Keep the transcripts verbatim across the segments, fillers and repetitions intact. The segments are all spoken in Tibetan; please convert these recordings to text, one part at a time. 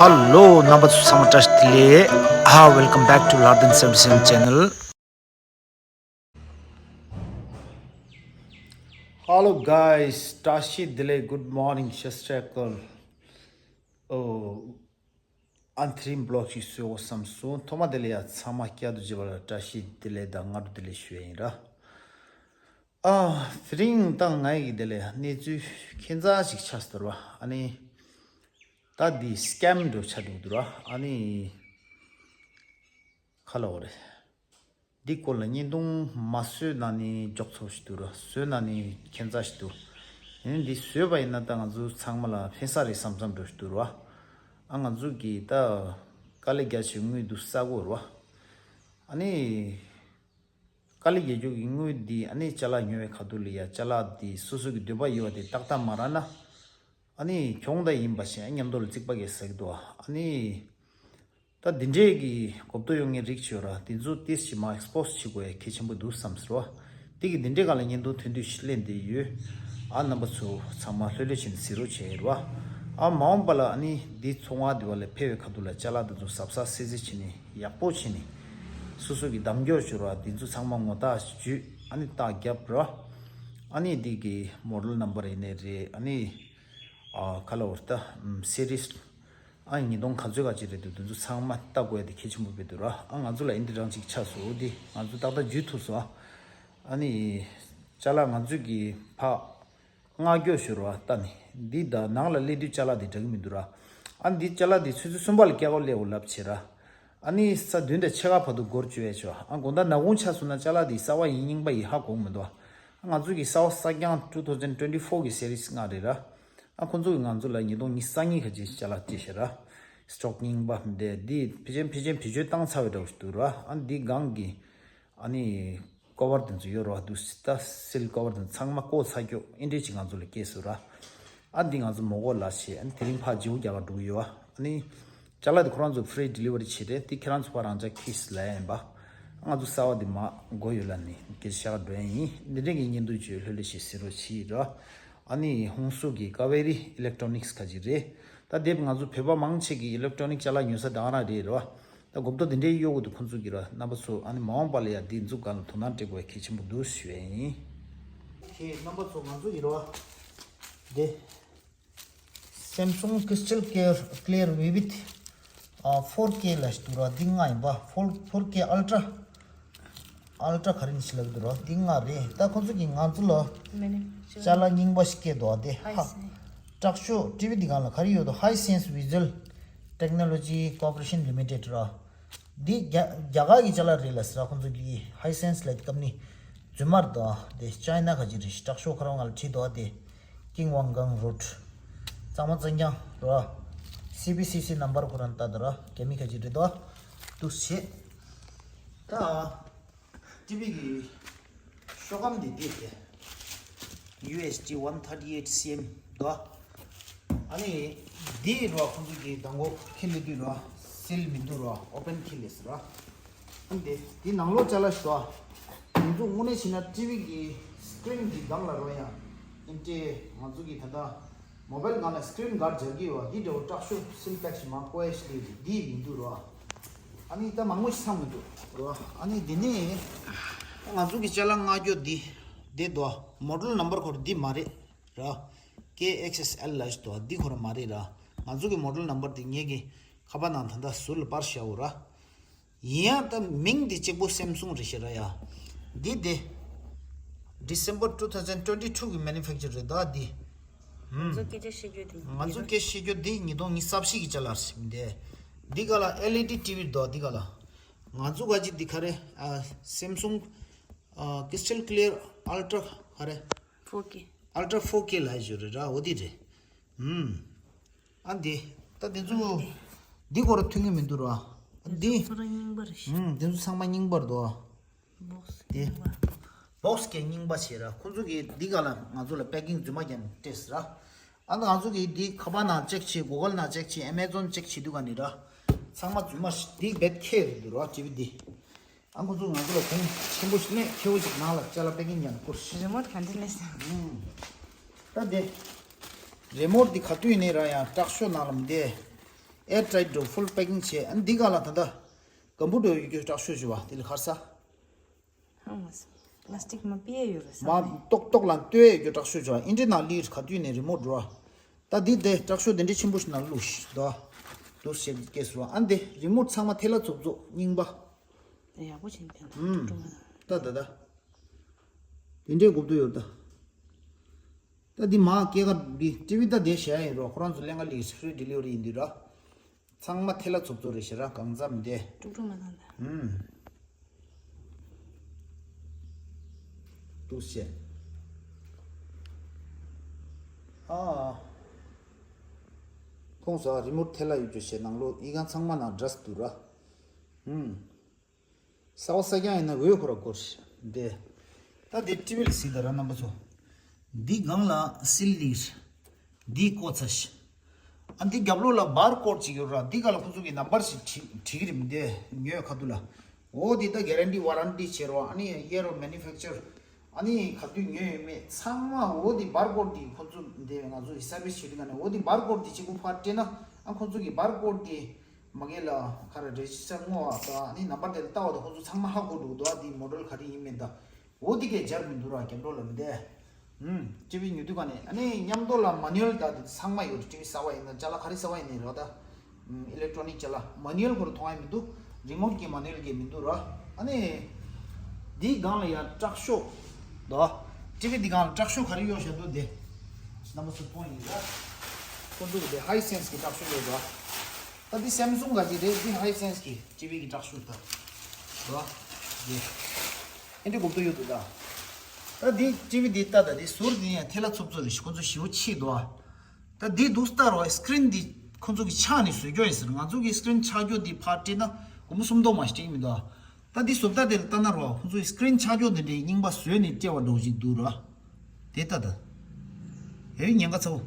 Hello, རྣམ་པ་ཚོ་ཚང་མ་བཀྲ་ཤིས་བདེ་ལེགས། Ah, welcome back to Lardin seventy-seven channel. Hello guys, བཀྲ་ཤིས་བདེ་ལེགས། Good morning, ཤ་སྟག་ཀོལ། ཨོ། ཨ་ནི་དེ་རིང་བི་ལོག་ཅིག་བཟོ་དགོས་བསམ་སོང་། ཐོག་མ་དེ་ལ་ཡ་ཚང་མ་བསྐྱར་དུ་མཇལ་བ་ལ་བཀྲ་ཤིས་བདེ་ལེགས་དང་སྔ་དྲོ་བདེ་ལེགས་ཞུ་ཡ་ཡིན་ར། ཨ། དེ་རིང་ད་ང་ཡི་དེ་ལས་གནས་ཚུལ་ཁྱད་མཚར་ཞིག་ཆགས་སོང་ར། ཨ་ནི། ད་འདི་སི་ཀེམ་འདྲ་ཆགས་འདུག་འདུག་ར། ཨ་ནི། ག་ལབ་དགོས་རེད། འདི་སྐོར་ལ་བརྙན་ཐུང་མ་བཟོས་ན་ནི་མགྱོགས་ཚོ་ཞིག་འདུག་ར། བཟོས་ན་ནི་ཁྱད་མཚར་ཞིག་འདུག་ཨ་ནི་འདི་བཟོས་པ་ཡིན་ན་ད་ང་ཚོ་ཚང་མ་ལ་ཕན་ས་རེད་བསམ་བསམ་འདྲ་ཞིག་འདུག་ར། ཨ། ང་ཚོ་གི་ད་དཀའ་ལས་རྒྱ་ཆེ་དངུལ་འདུག་ས་གོ་ར། ཨ་ནི། དཀའ་ལས་རྒྱག་རྒྱུ་གི་དངུལ་འདི་ཨ་ནི་ཅ་ལག་ཉོ་བའི་ཁ་ཐུག་ལ་ཡ་ཅ་ལག་འདི་སོ་སོ་གི་འདོད་པ་ཡོད་པ་དེ་ཏག་ཏག་མ་རག་ན། ཨ་ནི་གྱོང་ད་ཡིན་པ་ཞིག་མཉམ་དུ་ལ་རྩིག་པ་གས་ཟ་གི་འདུག་ཨ་ནི། ད་འདི་འདྲས་ཀྱི་གོ་བརྡ་ཡོང་མཁན་རིགས་ཡོད་ར། དེ་ཚོ་ཏིས་ཅིག་མ་ཨེགས་པོ་སི་བྱེད་དགོས་ཡ་གལ་ཆེན་པོ་འདུག་བསམ་སོང་ར། དེ་གི་འདི་འདྲས་ག་ལ་བརྙན་ཐུང་ཐོན་དུས་ཤིག་ལེན་དེ་ཡོད། ཨ། རྣམ་པ་ཚོ་ཚང་མ་ལྷོད་ལྷོད་བྱས་ནས་གཟིགས་རོགས་བྱེད་ར། ཨ། མ་འོངས་པ་ལ་ཨ་ནི་འདི་ཚོང་བ་འདི་བ་ལ་ཕེབས་པའི་ཁ་ཐུག་ལ་ཅ་ལག་དེ་ཚོ་གཟབ་གཟབ་སེ་སེ་བྱས་ནས། ཡག་པོ་བྱས་ནས། སོ་སོ་གི་གདམ་སྐྱོར་ཞུ་ར། དེ་ཚོ་ཚང་མ་ངོ་རྟགས་བརྒྱུད། ཨ་ནི་རྟགས་བརྒྱབ་ར། ཨ་ནི་དེ་གི་མོ་ཌེལ་ནམ་བར་ཡིན་ནའི་རེད། ཨ་ནི། ཨ། ག་ལབ་དགོས་རེད་ད། ཨམ། སེ་རིས། ཨ། ཉིས་སྟོང་ག་ཚོད་ག་ཅིག་རེད་འདུག་དེ་ཚོ་ཚང་མ་ལྟ་དགོས་ཡ་དེ་གལ་ཆེན་པོ་རེད་འདུག་ར། ཨ། ང་ཚོ་ལ་ཨེ་འདི་རང་ཅིག་ཆགས་སོང་། འོ་དེ་ང་ཚོ་ཏག་ཏག་བརྒྱུད་ཐུབ་སོང་། ཨ། ཨ་ནི། ཅ་ལག་ང་ཚོ་གི་ཕ། སྔ་འགྱོ་ཞུ་ར་བ་ལྟ་ནི། འདི་ད་ནང་ལ་སླེབས་དུས་ཅ་ལག་འདི་འདྲ་གི་མི་འདུག་ར། ཨ། འདི་ཅ་ལག་འདི་ཆུ་ཚོད་གསུམ་པ་ལ་སྐྱེལ་གོ་སླེབས་འོ་ལབ་བྱེད་ར། ཨ་ནི་ས་བདུན་དང་ཕྱེད་ཀ་བར་དུ་འགོར་བཅུག་ཡས་ཆོག་ཨ། དགོང་དག་ནག་ཁུང་ཆགས་སོང་ན་ཅ་ལག་འདི་གསར་པ་ཡིན་རྙིང་པ་ཡིན་ཧ་གོ་གི་མི་འདུག་ཨ། ང་ཚོ་གི་གསར་པ་གསར་རྐྱང་two thousand twenty-four གི་སེ་རིས་ལྔ་རེད་ར། ཨ། ཁོང་ཚོ་གི་ང་ཚོ་ལ་ཉིས་སྟོང་ཉི་ཤུ་རྩ་གཉིས་ཁ་ཅིག་ཅ་ལག་སྤྲད་ཤག་ར། སི་ཊོག་རྙིང་པ་འདི་འདི་ཕལ་ཆེར་ཕལ་ཆེར་བེད་སྤྱོད་བཏང་ཚར་བའི་འདྲ་བོ་ཞིག་འདུག་ར། ཨ། འདི་སྒང་གི། ཨ་ནི། ཀོ་བར་དེ་ཚོ་ཡོད་རེད་བ། འདུག་སེ་ད་སིལ་ཀོ་བར་དེ་ཚོ་ཚང་མ་བཀོག་ཚར་རྒྱུ་ཨེ་འདྲས་ཅིག་ང་ཚོ་ལ་སྐྱེས་སོང་ར། ཨ། འདི་ང་ཚོ་མོ་གོ་ལ་བྱས། ཨ་ནི་དེ་རིང་ཕར་ཇིའུ་རྒྱ་གར་འགྲོ་གི་ཡོད་བ། ཨ་ནི། ཅ་ལག་དེ་ཁོ་རང་ཚོ་ཕི་རི་ཌི་ལི་ཝ་རི་བྱེད་རེད། དེ་ཁྱེད་རང་ཚོ་ཕར་རང་འཇགས་ཁྱེར་ལབ་ཡ་ཡིན་པ། ཨ། ང་ཚོ་གསར་པ་དེ་མར་དགོས་ཡོད་ལབ་ནས་སྐད་ཆ་བཤད་ག་འགྲོ་ཡ་ཡིན། འདི་འདྲས་ཀྱི་བརྙན་ཐུང་བརྗོད་ལྷོད་ལྷོད་བྱས་གཟིགས་རོགས་བྱེད་ར། ཨ་ནི་ཧུན་སུར་གི་ཀ་ཝེ་རི་ཨི་ལེག་ཊོ་ནིག་སི་ཁ་ཅིག་རེད། ད་དེབ་ང་ཚོ་བོད་པ་མང་ཆེ་གི་ཨི་ལེག་ཊོ་ནིག་ཅ་ལག་ཉོ་ས་དེ་ག་རང་རེད་ར། ད་གོ་བརྡ་དེ་འདྲའི་གཡོ་གི་འདུག་ཁོང་ཚོ་གི་ར། རྣམ་པ་ཚོ་ཨ་ནི་མ་འོངས་པ་ལ་ཡ་འདི་འཛུགས་སྒང་ལ་དོ་སྣང་སྤྲད་དགོས་གལ་ཆེན་པོ་འདུག་ཞུ་ཡ་ཡིན། ཁྱེད་རྣམ་པ་ཚོ་ང་ཚོ་གི་ར། དེ། Samsung Crystal Clear Clear Vivid ཨ། four K ལ་ཞིག་འདུག་ར། འདི་ལྔ་ཡིན་པ། four four K Ultra Ultra ག་རེ་ནི་ཞིག་ལབ་འདུག་ར། འདི་ལྔ་རེད། ད་ཁོང་ཚོ་གིས་ང་ཚོ་ལ་ཅ་ལག་རྙིང་པ་ཞིག་སྐྱེལ་འདུག་ཨ། དེ་ཧ། དྲག་ཤོས་ཊི་ཝི་འདི་སྒང་ལ་ག་རེ་ཡོད་འདུག Hisense Visual Technology Corporation Limited ར། འདི་རྒྱ་རྒྱ་གར་གྱི་ཅ་ལག་རེད་ལ་ཟེར་ར། ཁོང་ཚོ་གིས་Hisense ལབ་ཀམ་ནི་རྫུན་མ་རེད་འདུག་ཨ། དེ་ཅའི་ན་ག་ཅིག་རེད། དྲག་ཤོས་ཁོ་རང་ང་ལ་བྲིས་འདུག་ཨ། དེ། ཀིང་ཝང་གང་རོཌ། གཙང་མ་གཙང་རྐྱང་ར། སི་བི་སི་སི་ནམ་བར་ཁོ་རང་ལྟ་དུ་ར། རྒྱ་མི་ཁ་ཅིག་རེད་དོ། འདུག་སེ་བྱས། ད། ཊི་ཝི་གི་ཤོག་སྒམ་འདི་འདི་རེད། ཡུ་ཨེས་ཌི་one thirty eight C M དོ། ཨ་ནི། འདི་ར་ཁོང་ཚོ་གི་མདང་དགོང་ཁྱེར་སླེབས་དུས་ར། སིལ་མི་འདུག་ར། ཨོ་པན་ཁྱེར་སླེབས་སོང་ར། འདི་འདི་ནང་ལོགས་ཅ་ལག་ཞིག་འདུག་ང་ཚོ་དངོས་གནས་བྱས་ན་ཊི་ཝི་གི་སི་ཀི་རིན་གྱི་སྒང་ལ་རོ་ཡང་ཨིན་ཏེ་ང་ཚོ་གི་ད་ལྟ་མོ་བལ་སྒང་ལ་སི་ཀི་རིན་གཱཌ་སྦྱར་གྱི་ཡོད། འདི་འདྲ་བོ་དྲག་ཤོས་སིལ་པེག་ཞིག་མར་བཀོག་ཡ་ཞིག་སླེབས་འདི་མི་འདུག་རོ། ཨ་ནི་ད་མང་པོ་ཞིག་ཚང་མི་འདུག་རོ། ཨ་ནི་འདི་ནས་ང་ཚོ་གི་ཅ་ལག་མངགས་རྒྱུ་འདི་འདི་འདུག་མོ་ཌེལ་ནམ་བར་ཁོ་ར་འདི་མ་རེད་ར། ཀེ་ཨེགས་ཨེགས་ཨེལ་ལ་ཞིག་འདུག་འདི་ཁོ་ར་མ་རེད་ར། ང་ཚོ་གི་མོ་ཌེལ་ནམ་བར་འདི་ངེད་ཀྱི་ཁ་པར་ནང་ད་ལྟ་ཟུར་ལ་པར་བཞག་ཡོད་ར། ཡིན་ཡང་ད་མིང་འདི་གཅིག་པོ་སེམ་སུང་རེད་ཤག་ར་ཡ། འདི་དེ། December two thousand twenty two གི་manufacture རེད་ད་འདི། ང་ཚོ་སྐད་ཆ་བཤད་རྒྱུ་དེ། ང་ཚོ་སྐད་བཤད་རྒྱུ་འདི་ཉིས་སྟོང་ཉི་ཤུ་རྩ་བཞི་གི་ཅ་ལག་རེད་འདི། འདི་ག་ལ་ཨེལ་ཨི་ཌི་ཊི་ཝི་རེད་དོ་འདི་ག་ལ། ང་ཚོ་ག་ཅི་འདི་ག་རེ། ཨ། སེམ་སུང་། ཨ། Crystal Clear Ultra ག་རེ། four K Ultra four K ལ་ཞུ་རེད་ར། འོ་འདི་རེད། ཨ། འདི། ད་འདི་ཚོ། འདི་སྐོར་ཐོན་གྱི་མི་འདུག་ར། འདི། ཚོ་ར་རྙིང་པ་རེད་ཤག་ཨ། འདི་ཚོ་ཚང་མ་རྙིང་པ་རེད་དོ། བོག་སི་འདི། རྙིང་པ། བོག་སི་གས་རྙིང་པ་བྱས་ར། ཁོང་ཚོ་གིས་འདི་ག་ལ་ང་ཚོ་ལ་པེ་ཀིང་རྫུན་མ་བརྒྱབ་ནས་སྤྲད་ཟེར་ར། ཨ་ནི་ང་ཚོ་གིས་འདི་ཁ་པར་ནང་ཅེག་བྱས། གུ་གལ་ནང་ཅེག་བྱས། ཨེ་མེ་ཛོན་ཅེག་བྱེད་དུས་ག་ནས་ར། ཚང་མ་རྫུན་མ་ཞིག་འདི་རྦད་ཁྱེར་རེད་འདུག་ར། ཊི་ཝི་འདི། ཨ། ཁོ་ཚོ་ང་ཚོ་ལ་གོང་ཆེན་པོ་ཞིག་གནས་ཁེ་པོ་ཞིག་ནང་ལ་ཅ་ལག་པེ་ཀིང་ཡང་བསྐུར་ཤག་རི་མོ་ཊི་ག་འདྲ་ནས་ཟེར། ཨུམ། ད་དེ། རི་མོ་ཊི་འདི་ག་དུས་ནས་ར་ཡང་དྲག་ཤོས་ནང་ལ་མི་བསྡད། air tight འགྲོ། full packing བྱས། ཨ་འདི་ག་ལ་ད་ལྟ་སྒམ་པོ་འགྲོ་ཡོད་རྒྱུ་དྲག་ཤོས་བྱུང་བ་དེ་ལ་ཁར་ས། ཧང་མ་སོང་། པ་ལ་སི་ཊིག་མ་ཕྱེ་ཡོད་རེད་ས། མ་ཏོག་ཏོག་ལ་ལྟོས་ཡོད་རྒྱུ་དྲག་ཤོས་བྱུང་བ། ཨིན་དྲི་ནང་ལིར་ག་དུས་ནས་རི་མོ་འགྲོ་བ། ད་འདི་དེ་དྲག་ཤོས་དེ་འདྲའི་ཆེན་པོ་ཞིག་ནང་བླུགས་ཤིག་དོ། དུ་ཞེས་སྐད་ཟེར་བ། ཨ་འདི་རི་མོ་ཚང་མ་ཐལ་ལ་ཚུབ་ཚུབ་རྙིང་པ། ད་ཡག་པོ་བྱས་ནས་ཕན་ཐོགས་ཀྲུག་ཀྲུག་མ་ན། ད་ད་ད། དེ་འདྲའི་དགོས་འདུག་ཡོད་ད། ད་འདི་མ་སྐྱེ་ཀ་འདི་ཊི་ཝི་ད་དེ་བཞག་ཡིན་རོགས། ཁོ་རང་ཚོ་ལེན་ག་ལི་ཧྥི་རི་ཌི་ལི་ཝ་རི་ཡིན་དུས་ར། ཚང་མ་ཐལ་ལ་ཚུབ་ཚུབ་རེད་ཤི་ར། གང་འཚམ་འདི། ཀྲུག་ཀྲུག་མ་ན་ད། ཧུམ། ཏུ་ཤེ། ཨ། ཁོང་ཚོ་རི་མོ་ཊི་ཐལ་ལ་ཡོད་རྒྱུ་ཞེ་ནང་ལོ་ཨི་གང་ཚང་མ་ནང་འདྲ་སུ་འདུག་ར། ཧུམ། ས་བ་ས་རྐྱང་ཡིན་ན་འོས་ཁོ་ར་སྐོར་ཞིག་འདི། ད་འདི་ཊི་ཝི་ལ་གཟིགས་དང་ར་རྣམ་པ་ཚོ། འདི་སྒང་ལ་སིལ་ལིར། འདི་ཀོ་ཚ་ཞིག་ཨ་འདི་རྒྱབ་ལོགས་ལ་བར་ཀོཌ་ཅིག་ཡོད་ར། འདི་ག་ལ་ཁོ་ཚོ་གི་ནམ་བར་ཞིག་བྲིས་བྲིས་ཀྱི་རེད་མི་འདི་ཉོས་ཁ་ཐུག་ལ། འོ་འདི་ད་གེ་རན་ཊི་ཝ་རན་ཊི་བྱེད་རོགས། ཨ་ནི་ཡེ་རོ་མེ་ནུ་ཕེག་ཅར། ཨ་ནི་ག་དུས་ཉོས་ཡོད་མེད་ཚང་མ་འོ་འདི་བར་ཀོཌ་འདི་ཁོ་ཚོ་འདི་ང་ཚོ་གི་སར་བི་སི་བྱེད་དུས་ཀ་ནས་འོ་འདི་བར་ཀོཌ་འདི་གཅིག་པུ་ཕར་སྤྲད་ན། ཨ་ཁོ་ཚོ་གི་བར་ཀོཌ་འདི། མ་གི་ལ་ཁ་ར་རེ་ཇི་སི་ཊར་བསྔོ་བ་དང་ཨ་ནི་ནམ་བར་དེ་ལ་ལྟ་བ་དང་ཁོ་ཚོ་ཚང་མ་ཧ་གོ་འགྲོ་འདུག་ཨ་འདི་མོ་ཌེལ་ག་རེ་ཡིན་མིན་དང་། འོ་འདི་གས་སྦྱར་མི་འདུག་ར་རྒྱབ་ལོགས་ལ་མི་འདས། ཧུམ། ཊི་ཝི་ཉོ་དུས་ག་ནས་ཨ་ནི་མཉམ་དུ་ལ་མ་ནུ་ཨལ་དང་དེ་ཚང་མ་ཡོད་རེད། ཊི་ཝི་གསར་བ་ཡིན་ན་ཅ་ལག་ག་རེ་གསར་བ་ཡིན་ནའི་རོ་ད། ཨི་ལེག་ཊོ་ནིག་ཅ་ལག་མ་ནུ་ཨལ་ཁོ་ར་མཐོང་ཡ་མི་འདུག་རི་མོ་ཊི་གི་མ་ནུ་ཨལ་གས་མི་འདུག་ར། ཨ་ནི། འདིའི་སྒང་ལ་ཡང་དྲག་ཤོས། དོ། ཊི་ཝི་འདི་སྒང་ལ་དྲག་ཤོས་ག་རེ་གཡོག་བཞག་འདུག་དེ། རྣམ་པ་ཚོ་མཐོང་ཡིན་ར། ཁོ་ཚོ་གི་དེ་ཧའི་སེན་སི་གི་དྲག་ཤོས་ཡོད་ར། ད་འདི་སེམ་སུང་ག་ཅིག་རེད། འདི་ཧའི་སེན་སི་གི་ཊི་ཝི་གི་དྲག་ཤོས་ད། ར། དེ། ཨེ་འདྲ་གོ་ཐོས་ཡོད་འདུག་ད། ད་འདི་ཊི་ཝི་འདི་ལྟ་ད་འདི་ཟུར་འདི་ཡང་ཐལ་ལ་ཚུབ་ཚུབ་རེད་ཤི། ཁོ་ཚོ་ཞེ་པོ་ཕྱིས་འདུག་ཨ། ད་འདི་འདུག་ལྟ་རོགས། སི་ཀི་རིན་འདི་ཁོ་ཚོ་གི་ཆག་ནས་བཟོས་རྒྱུ་ཡིན་ཟེར། ང་ཚོ་གི་སི་ཀི་རིན་ཆག་རྒྱུ་འདི་ཕར་སྤྲད་ན་སྒོར་མོ་སུམ་སྟོང་མ་ཞིག་སྤྲད་ཀྱི་མི་འདུག་ཨ། ད་འདི་བཟོ་ལྟ་དེ་ལ་ལྟ་ན་རོགས། ཁོ་ཚོ་གི་སི་ཀི་རིན་ཆག་རྒྱུ་འདི་འདྲའི་རྙིང་པ་བཟོས་ནས་སྤྲད་པ་འདྲ་བོ་ཞིག་འདུག་ར། དེ་ལྟ་ད། ཨེ་ཉེན་ཁ་ཚ་བོ།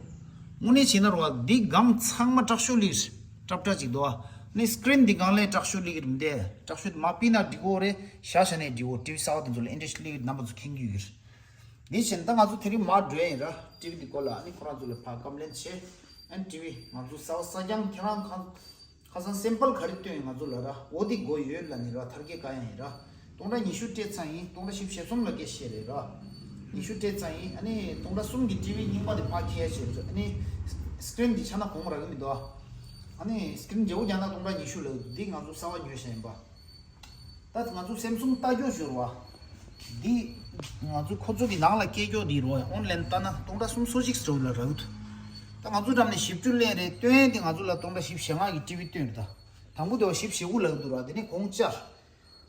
དངོས་གནས་བྱས་ན་རོགས། འདི་སྒང་ཚང་མ་དྲག་ཤོས་ལིར་ཀྲབ་ཀྲ་ཅིག་འདུག་ཨ། ནི་སི་ཀི་རིན་འདི་སྒང་ལས་དྲག་ཤོས་ལིར་མི་འདས། དྲག་ཤོས་མ་པི་ན་འགྲིག་གོ་རེད། ཤ་ཤ་ནས་འགྲིག་གོ། ཊི་ཝི་གསར་བ་དེ་ཚོ་ལ་ཨེ་འདྲ་ཞིག་ལིར་རྣམ་པ་ཚོ་མཁྱེན་གྱི་ཡོད་གི་རེད། འདི་བྱས་ན་ད་ང་ཚོ་དེ་རིང་མར་འགྲོ་ཡིན་ར། ཊི་ཝི་འདི་སྐོར་ལ་ཨ་ནི་ཁོ་རང་ཚོ་ལ་ཕར་བཀའ་མོལ་བྱས། ཨ་ནི་ཊི་ཝི་ང་ཚོ་གསར་བ་གསར་རྐྱང་ཁྱེད་རང་གང་། ཁ་སང་སེམ་པལ་ག་རེ་སྟོན་ཡིན་ང་ཚོ་ལ་ར། འོ་དེ་དགོས་ཡོད་ལབ་ནི་ར། ཐར་གེ་ག་ཡང་ཡིན་ར། སྟོང་ཕྲག་ཉི་ཤུ་སྤྲད་ཚར་ཡིན། སྟོང་ཕྲག་བཞི་བཅུ་ཞེ་གསུམ་ལ་སྐད་བཤད་རེད་ར། ཉི་ཤུ་སྤྲད་ཚར་ཡིན། ཨ་ནི་སྟོང་ཕྲག་གསུམ་གྱི་ཊི་ཝི་རྙིང་པ་དེ་ཕར་འཁྱེར་བྱས་རེད། ཨ་ནི་སི་ཀི་རིན་དེ་ཆ་ན་གོང་རག་གི་མི་འདུག་ཨ་ནི་སི་ཀི་རིན་བརྗེ་པོ་རྒྱག་ན་སྟོང་ཕྲག་ཉི་ཤུ་ལ་འདི་ང་ཚོ་གསར་བ་ཉོས་བཞག་ཡིན་པ། ད་ང་ཚོ་སེམ་སུང་ལྟ་རྒྱུ་ཞུ་ར་བ། འདི་ང་ཚོ་ཁོ་ཚོ་གི་ནང་ལ་སྐྱེལ་རྒྱུ་འདི་རོ། ཨོན་ལན་ལྟ་ན་སྟོང་ཕྲག་སུམ་ཅུ་སོ་གཅིག་ཙམ་ལ་རག་གི་འདུག་ད་ང་ཚོ་འགྲམ་ནས་བཞི་བཅུ་ལེན་རེད། སྟོན་དེ་ང་ཚོ་ལ་སྟོང་ཕྲག་བཞི་བཅུ་ཞེ་ལྔ་གི་ཊི་ཝི་སྟོན་རེད་ད། དང་པོ་དེ་བ་བཞི་བཅུ་ཞེ་དགུ་ལ་འདུག་ར། དེ་ནས་གོང་བཅར།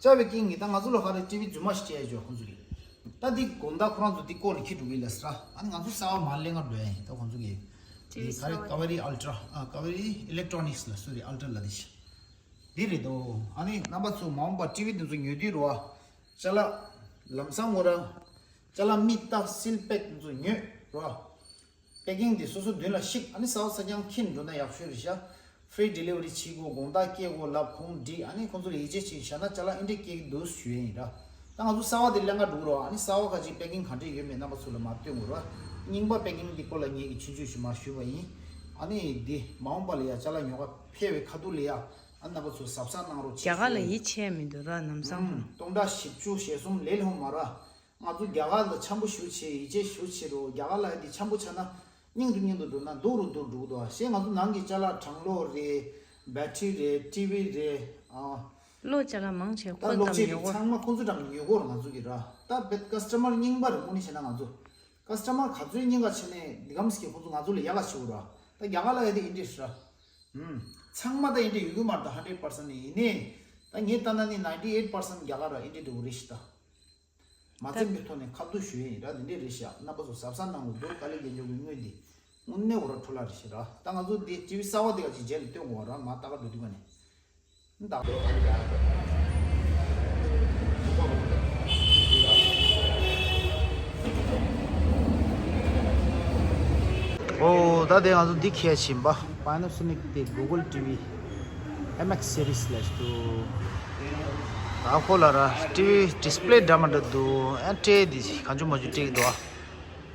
བཅར་བའི་རྐྱེན་གྱིས་ད་ང་ཚོ་ལ་ག་རེ་ཊི་ཝི་རྫུན་མ་ཞིག་སྤྲད་ཡ་ཅོ་ཁོང་ཚོ་གིས། ད་འདི་དགོང་དག་ཁོ་རང་ཚོ་འདི་བཀོག་ནས་འཁྱེར་འགྲོ་གི་ལ་ཟེར། ཨ་ནི་ང་ཚོ་གསར་བ་མར་ལེན་ག་འགྲོ་ཡ་ཡིན། ད་ཁོང་ཚོ་གིས། ཊི་ཝི་འདི་ག་རེ་གསར་བ་ཀ་ཝེ་རི་ཨལ་ཊྲ། ཨ་ཀ་ཝེ་རི་ཨི་ལེག་ཊྲོ་ནིག་སི་ལ། སོ་རི། ཨལ་ཊྲ་ལ་འདི་ཤི། འདི་རེད་དོ། ཨ་ནི་རྣམ་པ་ཚོ་མ་འོངས་པ་ཊི་ཝི་འདི་ཚོ་ཉོ་དུས་རོ། ཅ་ལག་ལམ་སང་ངོ་ར། ཅ་ལག་མི་ལྟ་སིལ་པེག་འདི་ཚོ་ཉོས་རོ། པེ་ཀིང་འདི་སོ་སོ་མདུན་ལ་བཤིག་ཨ་ནི་གསར་བ་གསར་རྐྱང་འཁྱེར་འགྲོ་ན་ཡག་ཤོས་རེད་ཤག་ཧྥི་རི་ཌི་ལི་ཝ་རི་བྱེད་དགོས། དགོང་དག་སྐྱེལ་དགོས་ལབ། ཁོང་འགྲིག་ཨ་ནི་ཁོང་ཚོ་ལ་ཡིད་ཆེས་བྱས་བཞག་ན་ཅ་ལག་ཨེ་འདྲས་སྐྱེལ་གི་འདུག་ཞུ་ཡ་ཡིན་ར། ད་ང་ཚོ་གསར་བ་དེ་ལེན་ག་འགྲོ་གི་རོ། ཨ་ནི་གསར་བ་ག་ཅིག་པེ་ཀིང་ག་འདྲས་ཡོད་མེད་རྣམ་པ་ཚོ་ལ་མར་སྟོན་དགོས་ར། རྙིང་པ་པེ་ཀིང་འདི་སྐོར་ལ་ངེད་ཀྱིས་ཆུང་ཆུང་ཞིག་མར་ཞུས་པ་ཡིན། ཨ་ནི་འདི་མ་འོངས་པ་ལ་ཡ་ཅ་ལག་ཉོ་ག་ཕེབས་པའི་ཁ་ཐུག་ལ་ཡ། ཨ་རྣམ་པ་ཚོ་གཟབ་གཟབ་གནང་རོགས་བྱེད། རྒྱ་གར་ལ་ཡིད་ཆེས་མི་འདུག་ར་ལམ་སང་། ཨུམ། སྟོང་ཕྲག་བཞི་བཅུ་ཞེ་གསུམ་ལས་ལྷུང་མ་ར། ང་ཚོ་རྒྱ་གར་ལ་འཆམ་པོ་ཞུ་བྱེད། ཡིད་ཆེས་ཞུ་བྱེད་རོགས། རྒྱ་གར་ལ་འདི་འཆམ་པོ་ཆགས་ན་སྙིང་དུ་སྙིང་དུ་འགྲོ་ན་སྡུག་རུ་སྡུག་འགྲོ་གི་འདུག་ཞེས། ང་ཚོ་ནང་གི་ཅ་ལག་གྲང་གློག་རེད། བེ་ཊི་རི་རེད། ཊི་ཝི་རེད། ཨ། གློག་ཅ་ལག་མང་ཆེ་ད་ཁོ་གློག་ལྟར་ཆས་ཀྱི་ཉོ་གོ། ཚང་མ་ཁོང་ཚོ་འགྲམ་ཉོ་གོ་ར། ང་ཚོ་གི་ར། ད་བེད་ཀ་སི་ཊ་མར་རྙིང་པ་རེད། དངོས་གནས་བྱས་ན་ང་ཚོ་ཀ་སི་ཊ་མར་ག་ཚོད་རྙིང་ག་བྱས་ནས་འདི་གམ་སྐྱེ་ཁོང་ཚོ་ང་ཚོ་ལ་ཡག་ག་བྱེད་གོ་ར། ད་རྒྱ་གར་ལ་ཡ་དེ་ཨིན་འདྲས་ར། ཨུམ། ཚང་མ་ད་ཨིན་འདྲས་ཡོད་གི་མ་རེད། ད་ཧན་ཌེ་རེཌ་པར་སེན་ཊི་ནི་ཡིན་ནས། ད་ངས་ལྟ་ན་ནི་ནའིན་ཊི་ཨེཊ་པར་སེན་ཊི་རྒྱ་གར་ར་ཨིན་འདྲས་འགྲོ་གི་རེད་ཤག་ད། མ་ད་འཛེམ་པའི་ཐོག་ནས་ཁ་བསྡུར་ཞུ་ཡས་ཡིན་ར། འདི་འདྲས་རེད་ཤག་རྣམ་པ་ཚོ་གཟབ་གཟབ་གནང་དགོས་འདུག་ཏཱ་ལའི་རྒྱལ་འབྱོར་གྱི་དངུལ་འདི་དངོས་གནས་འོ་ར་འཕྲོ་བརླག་རེད་ཤག་ར། ད་ང་ཚོ་འདི་ཊི་ཝི་གསར་བ་འདི་ག་ཅིག་རྗེས་ལ་སྟོན་དགོས་ར། མ་ལྟ་ག་འགྲོ་དུས་ག་ནས། ད། ཨོ། ད་དེ་ང་ཚོ་འདི་ཁྱེར་ཕྱིན་པ། Panasonic དེ་Google ཊི་ཝི་ཨེམ་ཨེག་སི་སི་རི་སི་ལབ་འདུག་ད་ཁོ་ལ་ར་ཊི་ཝི་ཌི་སི་པི་ལེ་འདྲ་མི་འདྲ་འདུག་ཨ་སྤྲད་དེ་གང་བྱུང་མ་བྱུང་སྤྲད་ཀྱི་འདུག་ཨ།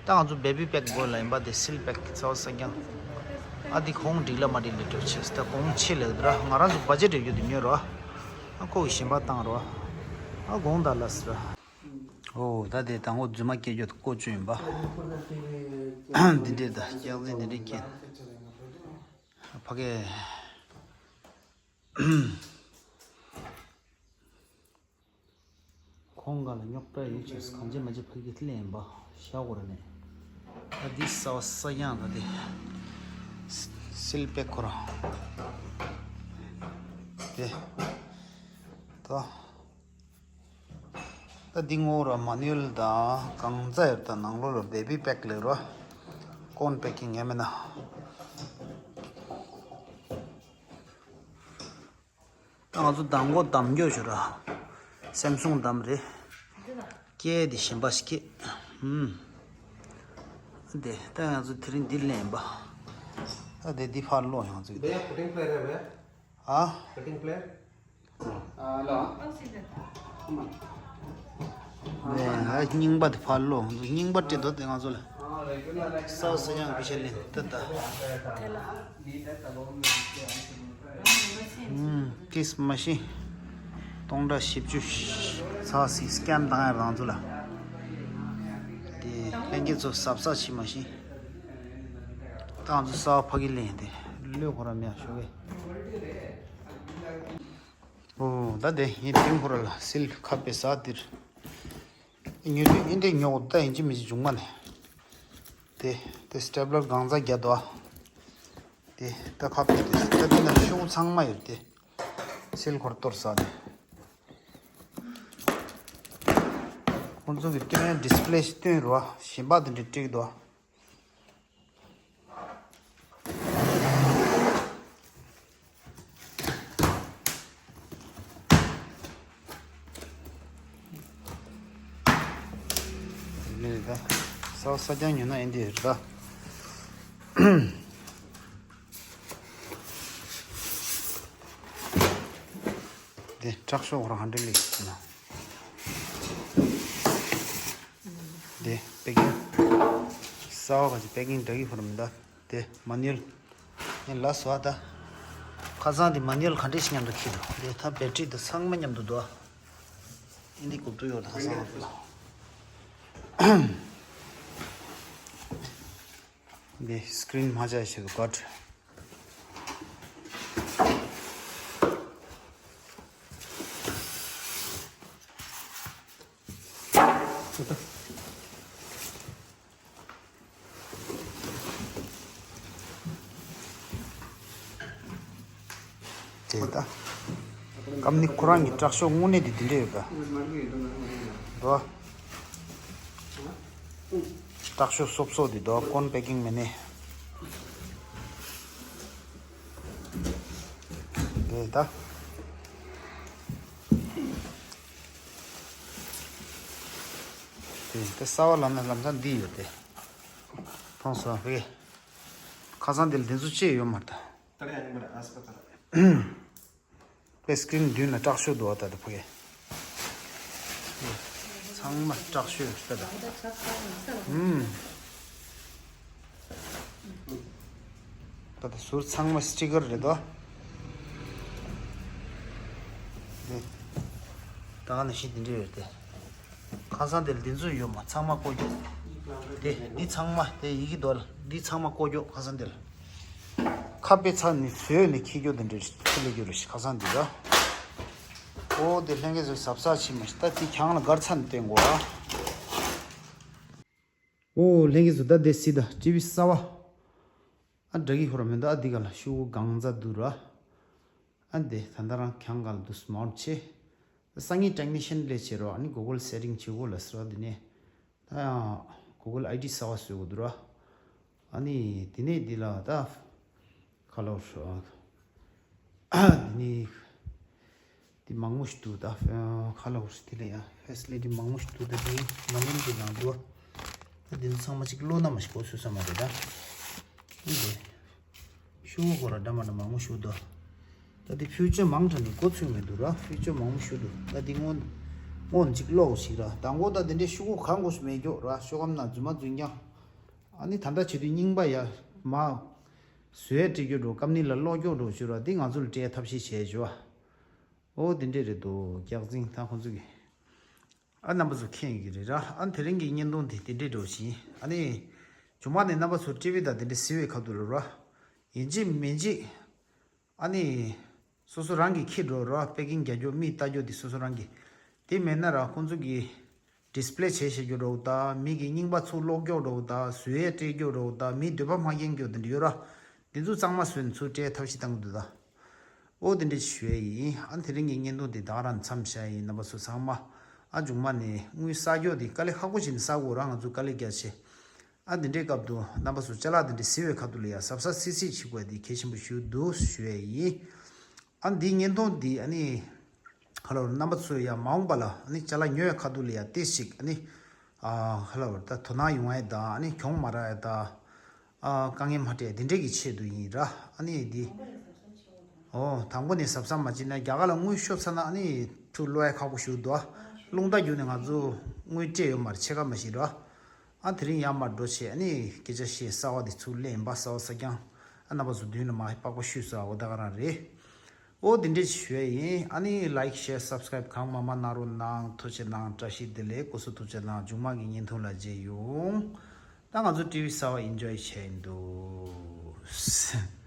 ད་ང་ཚོ་བེ་བི་པེག་དགོས་ལ་ཡིན་པ། དེ་སིལ་པེག་གསར་པ་གསར་རྐྱང་ ཨ་དེ་གོང་འགྲིག་ལ་མ་འགྲིག་ལ་འགྲོ་ཆེ་ད་གོང་ཆེ་ལ་ར་ང་རང་ཚོ་བ་ཇེ་འགྲིག་རྒྱུ་དེ་ཉོས་རོ། ཨ་ཁོ་གི་ཞིམ་པ་བཏང་རོ། ཨ་གོང་ད་ལ་སི་ར། ཨོ་ད་དེ་དང་པོ་རྫུན་མ་སྐྱེ་རྒྱུ་དེ་ཀོ་བཅུ་ཡིན་པ། འདི་འདྲས་ད་སྐྱག་རྫུན་འདི་འདྲས་སྐྱེ། ཕ་གི། ཁོང་ག་ལ་རྙོག་དྲ་ཡོད་ཅེས་གང་བྱེད་མ་བྱེད་ཕ་གི་ལེན་པ་ཤ་འོར་ནས། ཨ་འདི་ས་བ་ས་ཡང་ད་དེ། སིལ་པེ་ཁོ་ར། དེ། ད། ད་འདི་ངོ་ར་མ་ནུལ་དང་གང་ཚ་ཡོད་ད་ནང་ལོ་ལ་བེ་བི་པེག་ལེ་རོ། ཀོན་པེ་ཀིང་ཡ་མེ་ན། ད་ང་ཚོ་མདང་དགོང་འདམ་རྒྱུ་ཞུ་ར། སེམ་སུང་འདམ་རེད། སྐྱེ་དེ་ཞིམ་པ་ཞིག་སྐྱེ། ཧུམ། དེ་ད་ང་ཚོ་དེ་རིང་འདི་ལེན་པ། ད་དེ་འདི་ཕར་ལོག་ཡང་ཚུགས་དེ། भैया cutting player है भैया। ཨ། cutting player. Hello. ནས་ང་རྙིང་པ་དེ་ཕར་ལོག་རྙིང་པ་སྤྲད་དོ་དེ་ང་ཚོ་ལ། ས་ས་ཡང་གི་ཤ་ལེན་ཏི་ཏ། ཏིས་མ་ཤི། སྟོང་ཕྲག་བཞི་བཅུ་ཚ་སི་སྐྱན་བཏང་ཡ་རང་ཚོ་ལ། དེ་ལྷན་རྒྱས་ཚོ་ཟབ་ས་ཆི་མ་ཤི། ཏང་ཚོ་ས་ཕ་གི་ལེན་དེ་ལོས་ཁོ་ར་མེད་ཤོ་གི། ཨོ་ད་དེ་ཡིན་དེ་ཁོ་ར་ལ་སིལ་ཁ་པེ་ས་དིར། ཉོ་དུས་ཨིན་དེ་ཉོ་ད་ཡིན་གཅིག་མིན་གཅིག་འབྱུང་མ་ནས། དེ་དེ་སི་ཊེབ་ལར་གང་ཚ་རྒྱ་དོ། དེ་ད་ཁ་པེ་དེ་ད་དེ་ན་ཤོག་ཚང་མ་ཡོད་དེ། སིལ་ཁོར་གཏོར་ས་དེ། ཁོང་ཚོ་གི་སྟོན་ཌི་སི་པི་ལེ་ཞིག་སྟོན་རོ་ཞིམ་པ་དེ་འདྲ་བྲིས་དོ། ནི་ད་ས་ས་ཀྱང་ཉོ་ན་ཨེ་འདི་རེད་ད། དེ་དྲག་ཤོག་རང་ཧན་ཌི་ལི་ན། དེ་པེ་ཀིང་། ས་བ་ག་ཅི་པེ་ཀིང་འདྲ་གི་ཧུར་མི་ད། དེ་མ་ནུལ། ངས་ལ་སོ་ད། ཁ་སང་དེ་མ་ནུལ་ག་འདྲས་ཤིག་མཉམ་དུ་ཁྱེར་འདུག་དེ་ད་བེ་ཊི་རི་དེ་ཚང་མ་མཉམ་དུ་འདུག་ཨིན་དེ་གུབ་ཏུ་ཡོད་ད་ཁ་སང་ལ། དེ་སི་ཀི་རིན་མ་བྱ་ཞིག་གོ་ད། དེ་ད། ཀམ་ནི་ཁོ་རང་གི་དྲག་ཤོག་དངོས་གནས་དེ་དེ་འདྲས་ཡོད་པ། འགྲོ། དྲག་ཤོག་སོབ་སོབ་དེ་དོ་ཀོན་པེ་ཀིང་མེ་ནེ། དེ་ད། དེ་ད་ས་བ་ལམ་ན་ལམ་སང་འདི་ཡོད་དེ། མཐོང་སོང་ཧེ། ཁ་སང་དེ་ལ་དེ་ཚོ་ཅི་ཡོད་མ་རེད་ད། དེ་སི་ཀི་རིན་མདུན་ལ་དྲག་ཤོས་འདུག་ད་ད་ཕ་གི། ཚང་མ་དྲག་ཤོས་ད་ད། ཨུམ། ད་ད་ཟུར་ཚང་མ་སི་ཊི་ཀར་རེད་དོ། དེ། ད་ག་ནང་བཞིན་དེ་འདྲས་ཡོད་དེ། ཁ་སང་དེ་ལ་འདི་ཚོ་ཡོད་མ་ཚང་མ་བཀོལ་རྒྱུ། དེ་འདི་ཚང་མ་དེ་ཡི་གེ་རྡོལ་འདི་ཚང་མ་བཀོལ་རྒྱུ་ཁ་སང་དེ་ལ། ཁ་པེ་ཚ་ནི་བཟོས་ནས་འཁྱེར་རྒྱུ་དེ་འདྲས་ཁྱེར་ལེ་རྒྱུ་རེད་ཤི་ཁ་སང་འདི་ར། ཨོ་དེ་ལྷན་རྒྱས་ཚོས་ཟབ་ཟབ་ཕྱིན་མ་ཤི་ད་དེ་གྱང་ལ་སྒར་ཚ་ནས་བསྟན་དགོས་ཨ། ཨོ་ལྷན་རྒྱས་ཚོ་ད་དེ་སི་ད་ཊི་ཝི་གསར་བ། ཨ་འདྲ་གི་ཧོ་ར་མེ་ད་ཨ་འདི་ག་ལ་ཤུ་གུ་གང་ཛ་དུ་ར། ཨ་འདི་ད་ད་རང་གྱང་ག་ལ་དུ་སི་མོལ་ཆེ། སང་ཉིན་ཊེག་ནི་ཤན་ལས་བྱེད་རོགས། ཨ་ནི་གུ་གལ་སེ་ཊིང་བྱེད་དགོས་ལ་ཟེར་བ་འདི་ནས། ད་ཡང་གུ་གལ་ཨའི་ཌི་གསར་བ་བཟོས་དགོས་འདུག་ར། ཨ་ནི་འདི་ནས་འདི་ལ་ད་ཁ་ལོ་ཧྲ། འདི་ནས་འདི་མང་མོ་ཞིག་འདུག་ད་ཁ་ལོ་ཧྲ་འདི་ལ་ཡང་ཕེ་སི་ལི་ཊི་མང་མོ་ཞིག་འདུག་ད་འདི་མ་ཉམས་འདི་ནང་འདུག་ད་འདི་ཚོ་ཚང་མ་ཅིག་བློ་ན་མ་ཞིག་གོ་ཚོད་ས་མ་རེད་ད། འདི། ཤུ་གུ་སྐོར་ལ་འདྲ་མ་འདྲ་མང་པོ་ཞུ་དོ། ད་དེ་ཕིའུ་ཅར་མང་དྲགས་ནས་འགོ་ཚུགས་མི་འདུག་ར། ཕིའུ་ཅར་མང་པོ་ཞུ་འདུག་ད་དེ་སྔོན་སྔོན་གཅིག་ཀློག་ཞིག་ར། དང་པོ་ད་དེ་འདྲའི་ཤུ་གུ་གང་དགོས་སུ་མེད་རྒྱུ་ར། ཤོ་གམ་ན་རྫུན་མ་རྫུན་རྐྱང་། ཨ་ནི་ད་ལྟ་བྱེད་དུས་རྙིང་པ་ཡ་མ། བཟོ་ཡས་སྤྲད་རྒྱུ་འགྲོ་སྐབས་ནི་ལ་ཀློག་རྒྱུ་འགྲོ་ཞུ་ར་འདི་ང་ཚོ་ལ་སྤྲད་ཐབས་ཤེས་བྱས་ཞུ་བ། ཨོ་དེ་འདྲས་རེད་འདུག་རྒྱག་འཛིང་ད་ཁོང་ཚོ་གི། ཨ་རྣམ་པ་ཚོ་མཁྱེན་གི་རེད་ར། ཨ་དེ་རིང་གི་བརྙན་ཐུང་དེ་དེ་འདྲས་འགྲོ་བཞིན་ཨ་ནི། ཇུང་མ་ནས་རྣམ་པ་ཚོ་ཊི་ཝི་དང་དེ་འདྲས་གཟིགས་པའི་ཁ་ཐུག་ལ་ར། ཡིན་གཅིག་མིན་གཅིག་ཨ་ནི། སོ་སོ་རང་གིས་འཁྱེར་འགྲོ་ར་པེ་ཀིང་རྒྱག་རྒྱུ་མིས་ལྟ་རྒྱུ་དེ་སོ་སོ་རང་གིས། དེ་མེད་ན་ར་ཁོང་ཚོ་གིས་ཌིས་པི་ལེ་བྱས་བཞག་རྒྱུ་འགྲོ་ད་མི་གི་རྙིང་པ་ཚུར་ཀློག་རྒྱུ་འགྲོ་ད་བཟོ་ཡས་སྤྲད་རྒྱུ་འགྲོ་ད་མིའི་འདོད་པ་མ་སྐྱེན་རྒྱུ་དེ་འདྲ་ཡོད་ར། དེ་ཚོ་གཙང་མ་བཟོས་ནས་ཚུར་སྤྲད་ཐབས་ཤེས་བཏང་གི་འདུག་ད། ཨོ་དེ་འདྲ་ཞུ་ཡས་ཡིན། ཨ་དེ་རིང་གི་བརྙན་ཐུང་དེ་ད་ག་རང་མཚམས་བཞག་ཡིན། རྣམ་པ་ཚོ་ཚང་མ། ཨ་ཇུང་མ་ནས་དངུལ་བསགས་རྒྱུ་དེ་དཀའ་ལས་ཁག་པོ་བྱས་ནས་བསགས་དགོས་ར་ང་ཚོ་དཀའ་ལས་རྒྱག་བྱས། ཨ་འདི་འདྲའི་སྐབས་དུ་རྣམ་པ་ཚོ་ཅ་ལག་འདི་འདྲ་གཟིགས་པའི་ཁ་ཐུག་ལ་ཡ་གཟབ་གཟབ་སིག་སིག་བྱེད་དགོས་འདི་གལ་ཆེན་པོ་ཞིག་འདུག་ཞུ་ཡས་ཡིན། ཨ་འདིའི་བརྙན་ཐུང་འདི་ཨ་ནི་ཧ་ལོ་རྣམ་པ་ཚོས་ཡ་མ་འོངས་པ་ལ་ཨ་ནི་ཅ་ལག་ཉོ་བའི་ཁ་ཐུག་ལ་ཡ་ཏོག་ཙམ་ཨ་ནི་ཨ་ཧ་ལོ་ད་དོ་སྣང་ཡོང་ཡ་ད་ཨ་ནི་གྱོང་མ་རག་ཡ་ད་ཨ་དཀའ་ངལ་མ་འཕྲད་འདི་འདྲའི་གི་ཆེད་དུ་ཡིན་ར། ཨ་ནི་འདི། ཨོ་དང་པོ་ནས་གཟབ་གཟབ་མ་བྱས་ན་རྒྱ་གར་ལ་དངུལ་ཤོར་ཚར་ན་ཨ་ནི་ཐུགས་བློ་ཡ་ཁག་པོ་ཞིག་འདུག་རླུང་རྟ་བརྒྱུད་ནས་ང་ཚོ་དངུལ་སྤྲད་ཡོད་མ་རེད་ཕྱེད་ཀ་མ་ཞིག་ར། ཨ་དེ་རིང་ཡར་མར་འགྲོ་བྱས་ཨ་ནི་སྐད་ཆ་བཤད་གསར་བ་དེ་ཚུར་ལེན་པ་གསར་བ་གསར་རྐྱང་། ཨ་རྣམ་པ་ཚོ་མདུན་ལ་མ་ཧེ་པགས་པ་ཤུས་ས་འོ་ད་ག་རང་རེད། ཨོ་དེ་འདྲས་ཞུ་ཡས་ཡིན། ཨ་ནི་ལའིཀ་ཤེར་སབ་སི་ཀ་རའིབ་གང་མང་མང་གནང་རོགས་གནང་། ཐུགས་རྗེ་གནང་། བཀྲ་ཤིས་བདེ་ལེགས། སྐུ་གཟུགས་ཐུགས་རྗེ་གནང་། མཇུག་མ་གི་བརྙན་ཐུང་ལ་མཇལ་ཡོང་། ད་ང་ཚོ་ཊི་ཝི་གསར་བ་ཨིན་ཇོའི་བྱས་འདུག